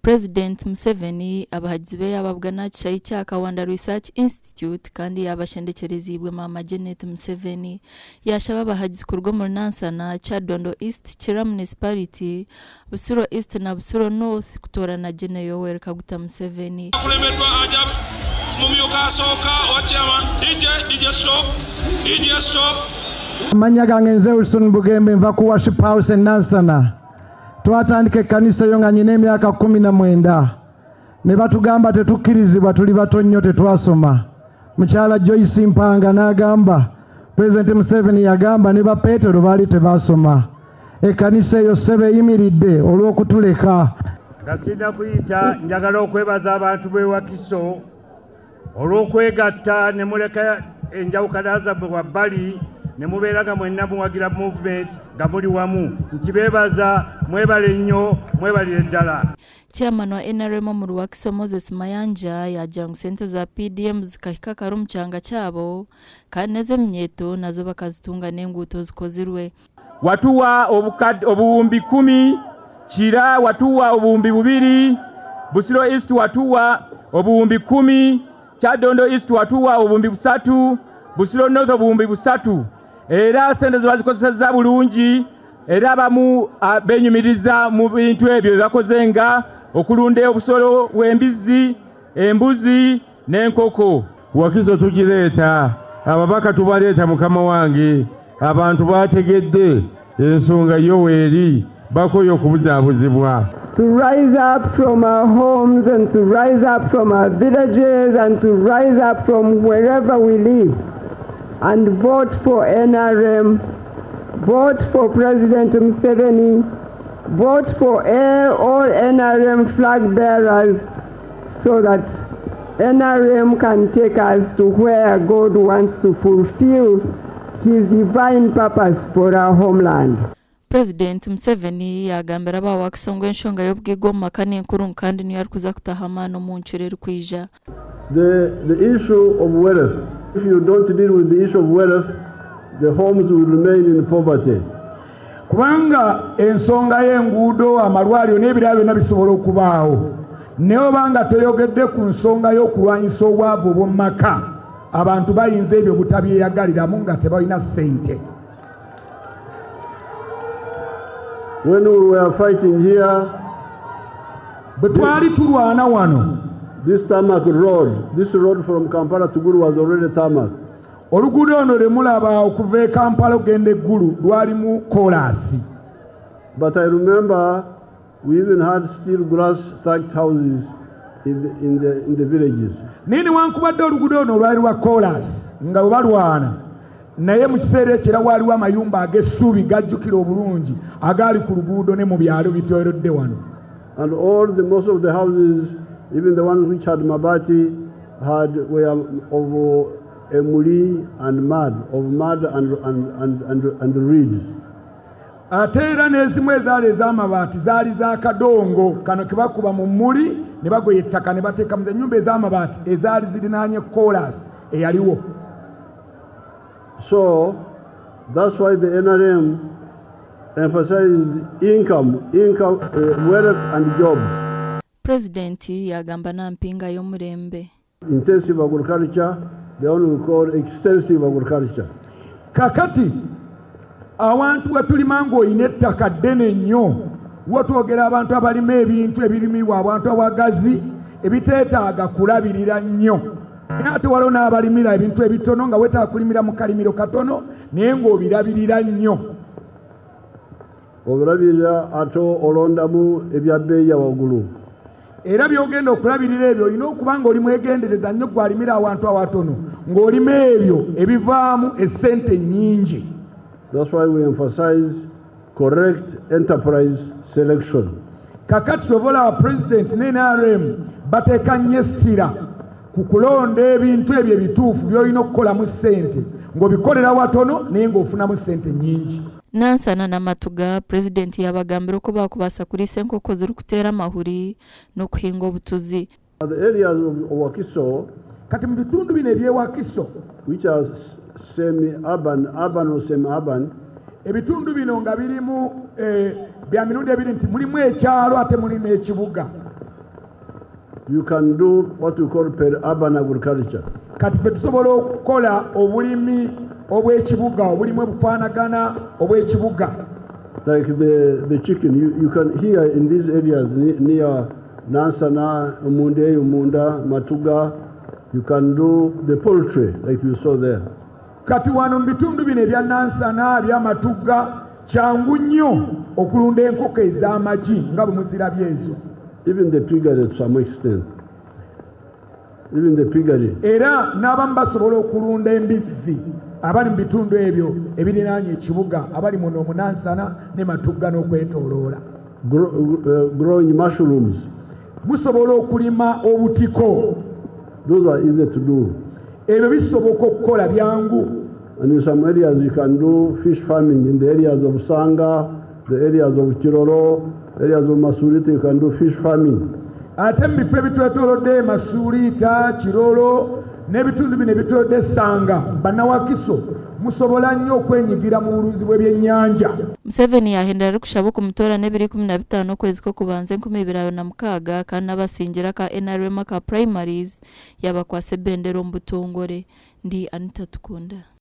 President Museveni abahagizi be yababugana aha kishaayi kya Kawanda Research Institute kandi yaabashendekyerezibwe Maama Janet Museveni. Yaashaba abahagizi kuruga omuri Nansana, Kyadondo East, Kira Municipality, Busiro East na Busiro North kutoorana Gen. Yoweri Kaguta Museveni. Akulembeddwa aja mumyuka asooka owa chairman. DJ, DJ, stop. DJ, stop. Amannya gange nze Wilson Bugembe, nva ku Worship House e Nansana. Twatandika ekkanisa eyo nga nyina emyaka 19, ne batugamba tetukkirizibwa, tuli bato nnyo, tetwasoma. Mukyala Joyce Mpanga n'agamba Pulezidenti Museveni yagamba ne ba Peetero baali tebasoma. Ekkanisa eyo ssebe eyimiridde olw'okutuleka. Nga sinna kuyita, njagala okwebaza abantu b'e Wakiso olw'okwegatta ne muleka enjawukana zammwe wabbali ne mubeera nga mwenna muwagira movement nga muli wamu. Nkibeebaza, mwebale nnyo, mwebalire ddala. Chairman wa NRM omuri Wakiso, Moses Mayanja, yaagira ngu sente za PDM zikahika kare omu kyanga kyabo kandi n'ez'eminyeeto nazo bakazitunga n'enguuto zikozirwe. Watuwa 10,000, Kira watuwa 2,000, Busiro East watuwa 10,000, Kyadondo East watuwa 3,000, Busiro North 3,000. Era sente ze bazikozesezza bulungi, era abamu benyumiriza mu bintu ebyo bye bakoze nga okulunda obusolo bw'embizzi, embuzi n'enkoko. Wakiso tugireeta, ababaka tubaleeta. Mukama wange, abantu bategedde ensonga yo weeri, bakoye okubuzaabuzibwa. To rise up from our homes and to rise up from our villages and to rise up from wherever we live and vote for NRM, vote for President Museveni, vote for all NRM flag bearers so that NRM can take us to where God wants to fulfill his divine purpose for our homeland. President Museveni yagambira aba Wakiso ngu enshonga y'obwigwa omu maka n'enkuru kandi niyo arikuza kutaha amaani omu ncuro erikwija. The issue of wealth, if you don't deal with the issue of wealth, the homes will remain in poverty. Kubanga ensonga y'enguudo, amalwaliro n'ebirala byonna bisobola okubaawo, naye obanga toyogedde ku nsonga y'okulwanyisa obwavu obw'omu maka, abantu bayinza ebyo butabyeyagaliramu nga tebalina ssente. When we were fighting here, bwe twali tulwana wano, this tarmac road, this road from Kampala to Gulu was already tarmac. Oluguudo luno lwe mulaba okuva e Kampala okugenda e Gulu lwalimu koolaasi. But I remember we even had still grass thatched houses in the villages. Naye newankubadde oluguudo luno olwali lwa koolaasi nga bwe balwana, naye mu kiseera ekyo era waaliwo amayumba ag'essubi gajjukira obulungi agaali ku luguudo ne mu byalo bitwerodde wano. And all the most of the houses, even the ones which had mabati, were of emuli and mud, of mud and reeds. Ate era n'ezimu ezaali ez'amabaati zaali za kadongo kano ke bakuba mu mmuli ne bagoya ettaka ne bateekamu, ennyumba ez'amabaati ezaali zirinaanye koolaasi eyaliwo. So that's why the NRM emphasizes income, income, wealth and jobs. Pulezidenti yagamba nampinga y'omurembe. Intensive agriculture, the one we call extensive agriculture. Kakati awantu we tulima ng'olina ettaka ddene nnyo, wotwogera abantu abalima ebintu ebirimibwa abantu awagazi ebiteetaaga kulabirira nnyo, naye ate waliwo n'abalimira ebintu ebitono nga weetaaga kulimira mu kalimiro katono naye ng'obirabirira nnyo. Obirabirira ate olondamu ebya bbeeyi ya waggulu. Era by'ogenda okulabirira ebyo olina okuba ng'oli mwegendereza nnyo gwalimira awantu awatono ng'olima ebyo ebivaamu essente nnyingi. That's why we emphasize correct enterprise selection. Kakati kyova olaba pulezidenti ne NRM bateeka nnyo essira ku kulonda ebintu ebyo ebituufu by'olina okukolamu ssente ng'obikolera watono naye ng'ofunamu ssente nnyingi. Nansana n'Amatuga, pulezidenti yabagambira uko bakubaasa kuriisa enkoko zirikuteera amahuri n'okuhinga obutuzi. The areas of Wakiso, kati mu bitundu bino eby'ewakiso, which are semi-urban, urban or semi-urban, ebitundu bino nga birimu bya mirundi ebiri nti mulimu ekyalo ate mulimu ekibuga. You can do what we call peri-urban agriculture. Kati ffe tusobola okukola obulimi obw'ekibuga, obulimu obufaanagana obw'ekibuga. Like the chicken, you can here in these areas near Nansana, Munde, Munda, Matuga, you can do the poultry like you saw there. Kati wano mu bitundu bino ebya Nansana, ebyamatugga, kyangu nnyo okulunda enkoko ez'amagi nga bwe muzirabye ezo. Even the piggery to some extent. Even the piggery. Era n'abamu basobola okulunda embizzi abali mu bitundu ebyo ebirinaanye ekibuga, abali muno mu Nansana ne Matugga n'okwetooloola. Growing mushrooms. Musobola okulima obutiko. Those are easy to do. Ebyo bisoboka okukola, byangu. And in some areas you can do fish farming. In the areas of Sanga, the areas of Kiroro, areas of Masulita, you can do fish farming. Ate mu bifo ebitwetoolodde Masuliita, Kirolo n'ebitundu bino ebitwetolodde Essanga, bannawakiso musobola nnyo okwenyigira mu bulunzi bw'ebyennyanja. Museveni yahendera arikushaba okumutoora n'ebiro 15 okwezi kw'okubanza 2026, kandi n'abasingira aka NRM aka primaries yabakwasa ebendera omu butongore. Ndi Anita Tukunda.